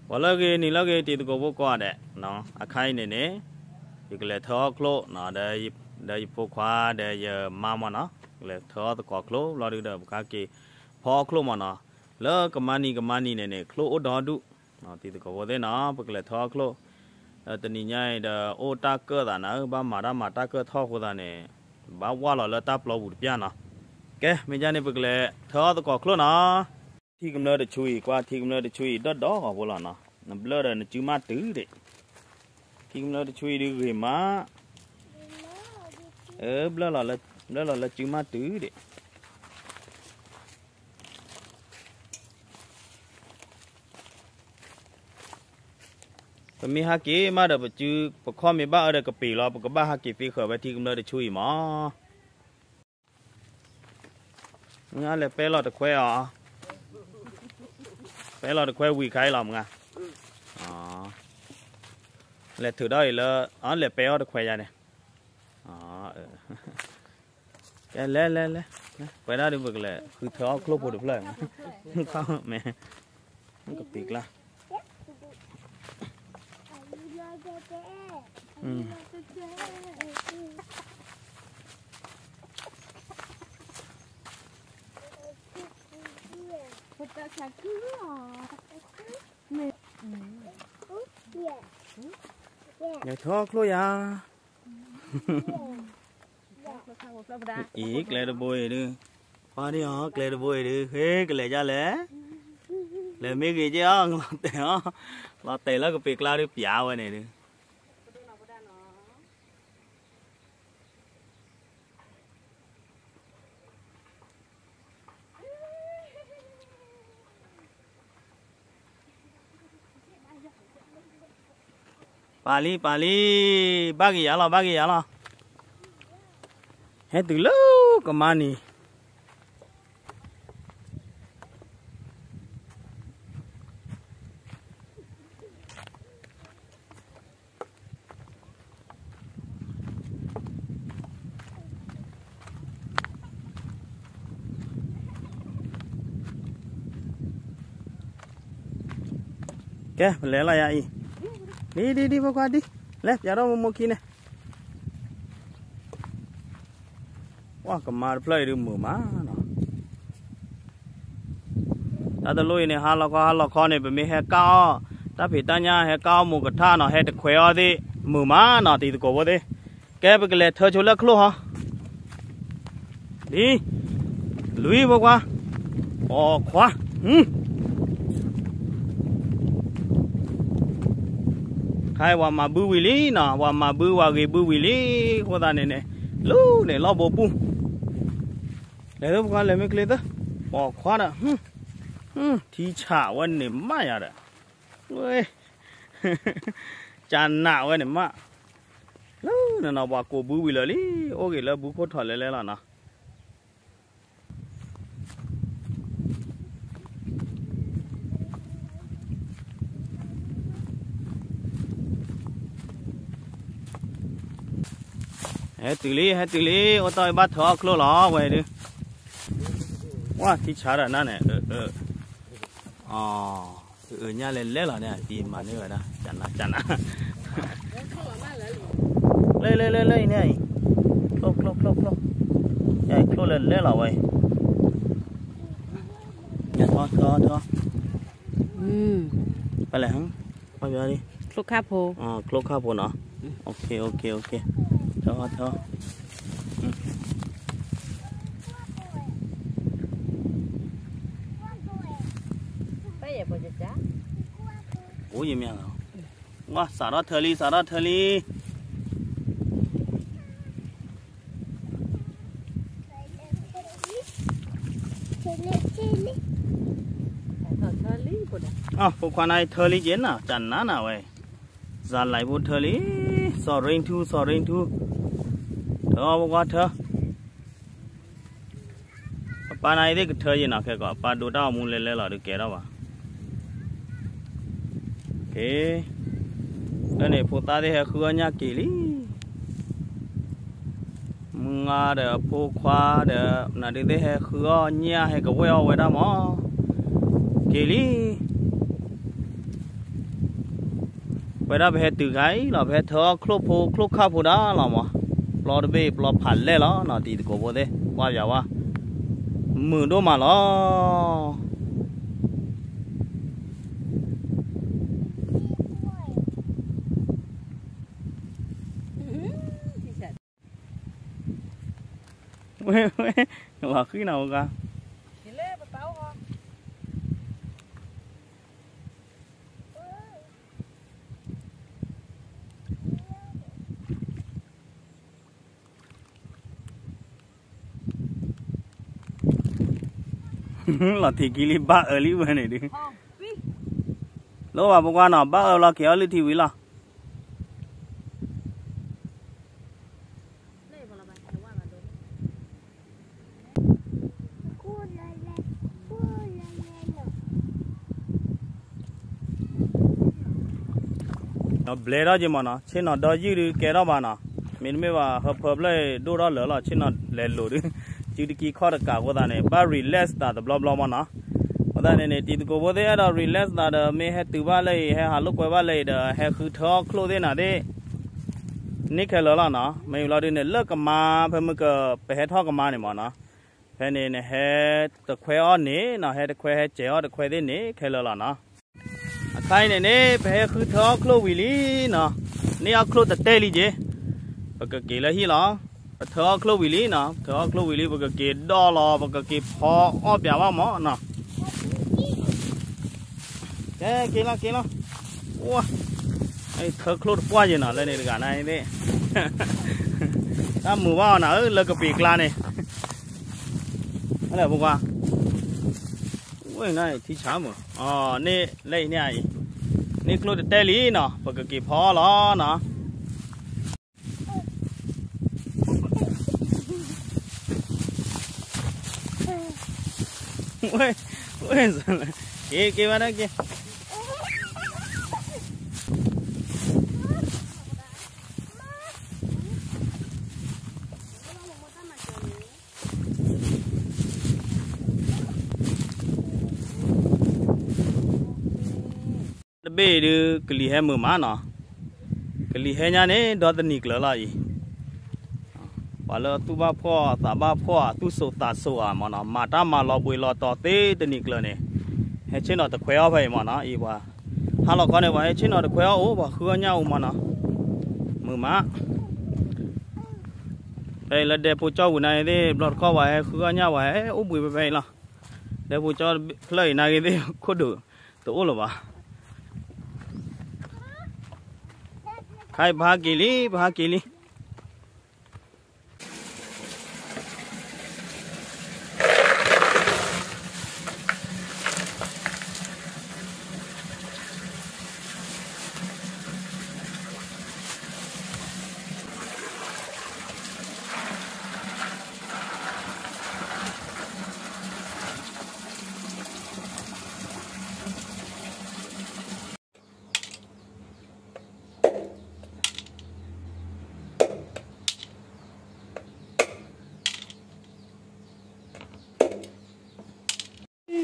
ဂီၤလၢအဂ့ၤ နံၤလၢအဂ့ၤ တံၤသကိးဖိကိးဂၤဒဲး, အခါအံၤန့ၣ်န့ၣ် ယကလဲၤထၢအီၣ်ချိၣ် ဒီးယဖိခွါဒီးယမါမ့ၢ်နီၤ, ကလဲၤထၢအီၣ်သကိးချိၣ်ဘျီဒုဒီး ပကဟဲက့ၤဖီအီၣ်ချိၣ်မ့ၢ်နီၤ, လၢကမါနံၤကမါနံၤန့ၣ်န့ၣ် ချိၣ်အိၣ်ဒီဒူၣ်, တံၤသကိးဖိသ့ၣ်နီၤ ပကလဲၤထၢအီၣ်ချိၣ်, ဒီးတနံၤညါအံၤဒီး အိၣ်တၢ်ကၢၣ်သးနၤဧၢ ဘၣ်မၤတၢ်မၤတၢ်ကၢၣ်ထီၣ်အဃိသတးန့ၣ် ဘၣ်ဝၢ်လီၤလၢတၢ်ပျီပူၤတပျၢ်နီၤ, ကဲ မ့ၢ်ဒ်န့ၣ် ပကလဲၤထၢအီၣ်သကိးချိၣ်နီၤ ထံကမျၢၢ်တဆူအံၤ ကွၢ်ထံကမျၢၢ်တဆူအံၤ ဒီၣ်ဒီၣ်ဂီၤဖိလီၤနီၤ, နဘျၢၣ်ဒီးနစုမၢ်တုၤဒံး, ထံကမျၢၢ်တဆူအံၤဒုးဂ့ၤမး, အၢ ဘျၢၣ်လီၤလၢစုမၢ်တုၤဒံး, ပမ့ၢ်ဟးက့ၤမးဒီး ပစု ပခီၣ်မ့ၢ်ဘၣ်အၢဒီးကပ့ၤလီၤ, ပကဘၣ်ဟးက့ၤသ့ဃၢၤဝဲထံကမျၢၢ်တဆူအံၤမး မ့ၢ်လဲၤပဲလီၤတခွဲအီၤ, ပဲလီၤတခွဲဝံၤခါအံၤလီၤမ့ၢ်ဧါ, လဲၤထုးထီၣ်အံၤလၢ, လဲၤပဲအီၣ်တခွဲယါန့ၣ်, ကဲ လဲၤ လဲၤ လဲၤ, ပဝဲဒၣ်ဒုးပကလဲၤဃုထၢအီၣ်ချိၣ်ဖိတဖျၢၣ်, မ့ၢ်, ကပ့ၤကျါ လဲၤထီၣ်ချိၣ်ယၤ, အံၤ ကျဲတဘိအံၤဒုး, ပှၤဒ်အီၤ ကျဲတဘိအံၤဒုး ဟ့ၣ် ကလဲၤဒ်လဲၣ်, လဲၤမ့ၢ်ဂ့ၤက့ၤအီၤ လီၤတဲာ်အီၤ, လီၤတဲာ်လၢကပ့ၤကျါဒုး ပျးဝဲန့ၣ်ဒုး ပာ်လံ ပာ်လံ, ဘၣ်က့ၤယၤလီၤ ဘၣ်က့ၤယၤလီၤ, ဟဲတုၤလၢကမါနံၤ ကဲ ပလဲၤလီၤယၤအံၤ, ဒ်ဒ်ဒ် ဖိခွါဒ်, လဲၤပျးထီၣ်မိၢ်မိၢ်ခံန့ၣ်, ဝဲကမါတဖျၢၣ်အံၤဒုးမုာ်မးနီၤ, တၢ်တလိၣ်အံၤန့ၣ် ဟါလီၤခီဟါလီၤခီန့ၣ် ပမ့ၢ်ဟဲကၣ်အီၣ် တၢ်ဖံးတၢ်ညၣ် ဟဲကၣ်အီၣ်မိၢ်ကထၣ်နီၤ ဟဲတခွဲးအီၣ်သ့ၣ် မုာ်မးနီၤ တံၤသကိးဖိသ့ၣ်, ကဲ ပကလဲၤထၢဆိလၢချိၣ်ဟီ ဒ်, လွံၢ်ဖိခွါ, ပိာ်ခွါ, ခါအံၤပှၤမၤဘုဝံၤလံနီၤ ပှၤမၤဘုပှၤဂ့ၤဘုဝံၤလံ, အဃိသတးန့ၣ်န့ၣ် လူန့ၣ်လီၢ်ဘိပူၤ, လဲၤသ့ၣ်ဖိခွါ လဲၤမ့ၢ်ချ့သ့ၣ်, ပိာ်ခွါဒီး, ထံဆးဝဲန့ၣ်မးယၤဒီး, ဝဲ, ကနးဝဲန့ၣ်မး, လၢနနီၤပှၤကိးဘုဝံၤလၢာ်လံ, အိၣ်ဂ့ၤလၢဘုခိၣ်ထီၣ်လဲလဲလီၤနီၤ ဟဲတုၤလံ ဟဲတုၤလံ အိၣ်တီၢ်ဘၣ်ထၢအီၣ်ချိၣ်လီၤ ဝဲဒုး, ဝဲထံဆးဒီးနၤန့ၣ်, အၢ ညါလဲၤလဲလီၤန့ၣ် တံၤမၤန့ၢ်ဝဲဒၣ် ကနး ကနး, လၢ လၢ လၢ လၢအံၤန့ၣ်အံၤ, ချိၣ် ချိၣ် ချိၣ် ချိၣ်, ချိၣ်လဲၤလဲလီၤဝဲအံၤ, ထီ ထီ ထီ, ပလဲၤ, ချိၣ်ခါဖိ, ချိၣ်ခါဖိနီၤ, ထီ ထီ အိၣ်ယမ့ၢ်လီၤ, ဝါ စးထီၣ်ထၢလံ စးထီၣ်ထၢလံ, ဖိခွါနၤအံၤထၢလံက့ၤနၤ ကနးနၤဝဲ, စးလဲၤဖိထၢလံ, စီၤရ့ထူ စီၤရ့ထူ, ထၢဖိခွါထၢ အပၢ်နၤအံၤသ့ၣ်ကထၢယံၤနီၤ ခဲကီး အပၢ်ဒိတၢ်အိၣ်မူလဲၤလဲလီၤ ဒုးကဲထီၣ်ဘၣ်, က့ၤ, လၢန့ၣ်ဖိသၣ်သ့ၣ်ဟဲဃုအီၣ်ညၣ်က့ၤလံ, မုၢ်ငါဒီးအဖိခွါဒီး နဒုးသ့ၣ်ဟဲဃုအီၣ်ညၣ် ဟဲကဝဲၢ်အီၣ်ဝဲဒၣ်မး, က့ၤလံ က့ၤလံ ဝဲဒၣ်ပဟဲတုၤခါအံၤလီၤ ပဟဲထၢအီၣ်ချိၣ်ဖိချိၣ်ခၣ်ဖိဒၣ်လီၤမး, ပျီတဘ့ၣ်ပျီဖးလဲၢ်လီၤနီၤ တံၤသကိးဖိသ့ၣ် ကွၢ်ပၠးဝဲ မုာ်ဒိၣ်မးလီၤ. ဝဲ ဝဲ လီၤဃံနီၤ ပှၤ လီၤထံးခံလံ ဘၣ်အၢလံဝဲန့ၣ်ဒုး, လိၣ်ဘၣ်ပကွၢ်နီၤ ဘၣ်အၢလီၤက့ၤအီၣ်လုၢ်ထံဝံၤလီၤ. ဘျဲထီၣ်က့ၤမးနီၤ ဆ့ၣ်နီၤဒီယုၢ်ဒုးကဲထီၣ်ဘၣ်နီၤ, မ့တမ့ၢ်ဘၣ် ဟၢဖၢဖျၢၣ်ဒိၣ်ထီၣ်လၢာ်လီၤ ဆ့ၣ်နီၤလဲၤလိၤဒုး, စုတကံခီၣ်တကးအဃိသတးန့ၣ် ဘၣ် relax သးတဘျီဘျီမးနီၤ, အဃိသတးန့ၣ်န့ၣ် တံၤသကိးဖိသ့ၣ်အဲၣ်ဒိး relax သးဒီး မ့ၢ်ဟဲတုၤဘၣ်လၢအံၤ ဟဲဟးလိာ်ကွဲဘၣ်လၢအံၤဒီး ဟဲဃုထၢအီၣ်ချိၣ်သ့ၣ်နၤသ့ၣ် န့ၢ်ခဲလၢာ်လီၤနီၤ, မ့ၢ်ဝံၤလီၤဒုးန့ၣ် လၢကမါ ဖဲမ့ၢ်က ပဟဲထီၣ်ကမါန့ၣ်မးနီၤ, ဖဲန့ၣ်န့ၣ် ဟဲတခွဲအီၣ်န့ၣ်နီၤ ဟဲတခွဲဟဲစဲးအီၣ်တခွဲသ့ၣ်န့ၣ် ခဲလၢာ်လီၤနီၤ. အခါအံၤန့ၣ်န့ၣ် ပဟဲဃုထၢအီၣ်ချိၣ်ဝံၤလံနီၤ, န့ၢ်အီၣ်ချိၣ်တတဲလံက့ၤ, ပကက့ၤလၢဟံၣ်လီၤ, ပထၢအီၣ်ချိၣ်ဝံၤလံနီၤ, ထၢအီၣ်ချိၣ်ဝံၤလံ ပကက့ၤဒီးလီၤ ပကက့ၤဖီအီၣ်ပၠးဘၣ်မးနီၤ. ကဲ က့ၤလီၤ က့ၤလီၤ, ဝါ, ထၢချိၣ်တပှၢ်ယဲနီၤ လၢန့ၣ်တဂၤနၤသ့ၣ်, တၢ်မုာ်ဘၣ်အီၤနၤဧၢ လၢကပ့ၤကျါန့ၣ်, လၢပကွၢ်, ဝဲနထံဆါမး, န့ၢ်လၢအံၤန့ၣ်အံၤ, န့ၢ်ချိၣ်တတဲလံနီၤ ပကက့ၤဖီအီၣ်လီၤနီၤ. ဝဲ, ဝဲ, က့ၤ က့ၤဘၣ်ဒၣ်က့ၤ တဘ့ၣ်ဒုး ကလံၤဟဲမုာ်မးနီၤ, ကလံၤဟဲညါန့ၣ် ဒီတနံၤကျၢၤလီၤအံၤ, ပှၤလၢသူၣ်ဘၣ်ဖှီၣ်သးဘၣ်ဖှီၣ် သူၣ်စိးသးစိးဧါမးနီၤ မၤတၢ်မၤလီၤဘှံးလီၤတီၤသ့တနံၤကျၢၤန့ၣ်, ဟဲဆ့ၣ်နီၤတခွဲအီၣ်ဖဲအံၤမးနီၤ အံၤပှၤ, ဟါလီၤခီန့ၣ် ပှၤဟဲဆ့ၣ်နီၤတခွဲအီၣ်အိၣ် ပှၤဃုအီၣ်ညၣ်အိၣ်မးနီၤ, မုာ်မး ဖဲအံၤလၢဒဲဖိကၠီၣ်ပူၤနၤဂ့ၤသ့ၣ် ဘျီတခီပှၤဟဲဃုအီၣ်ညၣ် ပှၤဟဲအိၣ်ဘှံးဖဲဖဲအံၤလီၤ, ဒဲဖိကၠီၣ်ဖျၢၣ်အံၤနၤဂ့ၤသ့ၣ် ခိၣ်ဒိၣ်တအိၣ်လၢၤဘၣ်, ခါအံၤပဟးက့ၤလံ ပဟးက့ၤလံ. ကဝံၤန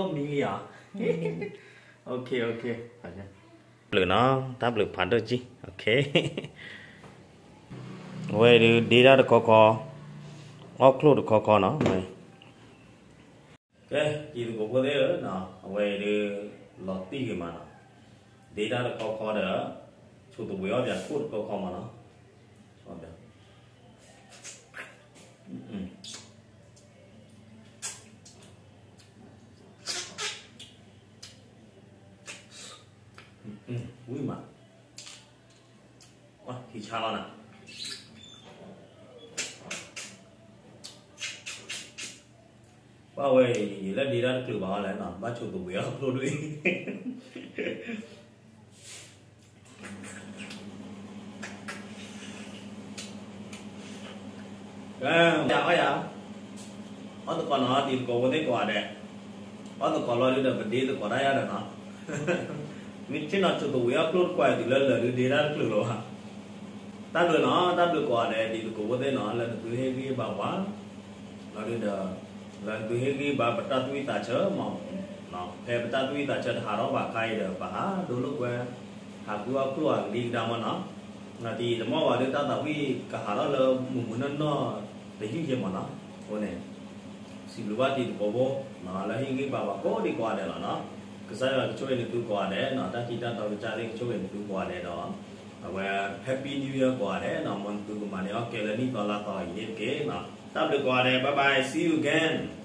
ၤနီၤ. အိ ချိၣ်မံလံဧါ. ဘျုးနီၤ တၢ်ဘျုးဖးဒိၣ်ကံ. အဝဲဒုးဒ့တၢ်တခီခီ, အီၣ်ချိၣ်တခီခီနီၤ. ကဲ တံၤသကိးဖိသ့ၣ်ဧၢ, အဝဲဒုး လီၤတံၢ်ဂ့ၤမးနီၤ. ဒ့တၢ်တခီခီဒီး ဆိးသဝံးအီၣ်ပၠးခိၣ်တခီခီမးနီၤ. ဝံၤမး ထံဆါလီၤနၤ. ဘၣ်ဝဲအံၤ ယလဲၤဒ့တၢ်တချုးဘၣ်အီၤလဲၣ်နီၤ, ဘၣ်ဆိးသဝံးအီၣ်ချိၣ်ဒွံၣ်. အီၣ်ယၤ, အီၣ်သကိးနီၤ, တံၤသကိးဖိသ့ၣ်ကိးဂၤဒဲး, အီၣ်သကိးလီၤဒုးဒီး ပဒ့သကိးတၢ်ယၤဒီးနီၤ. မ့ၢ်ဆ့ၣ်နီၤဆိၣ်သဝံးအကျိတကွၢ်အံၤ တုၤလၢလၢာ်ဒုးဒ့တၢ်တချုးလီၤဘၣ်. တၢ်ဘျုးနီၤ, တၢ်ဘျုးကိးဂၤဒဲး တံၤသကိးဖိသ့ၣ်နီၤ လၢနသုဟ့ၣ်ဂံၢ်ဘါပှၤ လီၤဒုးဒီး လၢနသုဟ့ၣ်ဂံၢ်ဘါပတၢ်သူၣ်ဝံၣ်သးဆၢမး, ဖဲပတၢ်သူၣ်ဝံၣ်သးဆၢတဟးထီၣ်ဘၣ်ခါအံၤဒီး ပဟးဒိလိာ်ကွဲ ဟးဃုအီၣ်ကျိၣ်အကဒံကဒါမးနီၤ, တံၤတမီၢ်ဘၣ်ဒုးတၢ်သးဝံၣ်ကဟးထီၣ်လၢမုၢ်မုၢ်နီၢ်နီၢ်တယုၢ်ယဲၢ်မးနီၤ, အဃိန့ၣ် စံးဘျုးဘၣ်တံၤသကိးဖိ လၢဟ့ၣ်ဂံၢ်ဘါပှၤကိးဒံကိးဂၤဒဲးလီၤနီၤ, ကစၢ်ယွၤကဆိၣ်ဂ့ၤနသုကိးဂၤဒဲးနီၤ, တၢ်ထံတၢ်တီကစၢ်သ့ၣ်ကဆိၣ်ဂ့ၤနသုကိးဂၤဒဲးဒီး အဝဲ Happy New Year ကိးဂၤဒဲးနီၤ, မ်နသုကမၤန့ၢ်အီၣ်ကဲလၢနံၣ်သီလါသီအံၤန့ၣ်တက့ၢ်နီၤ, တၢ်ဘျုးကိးဂၤဒဲး bye bye, see you again.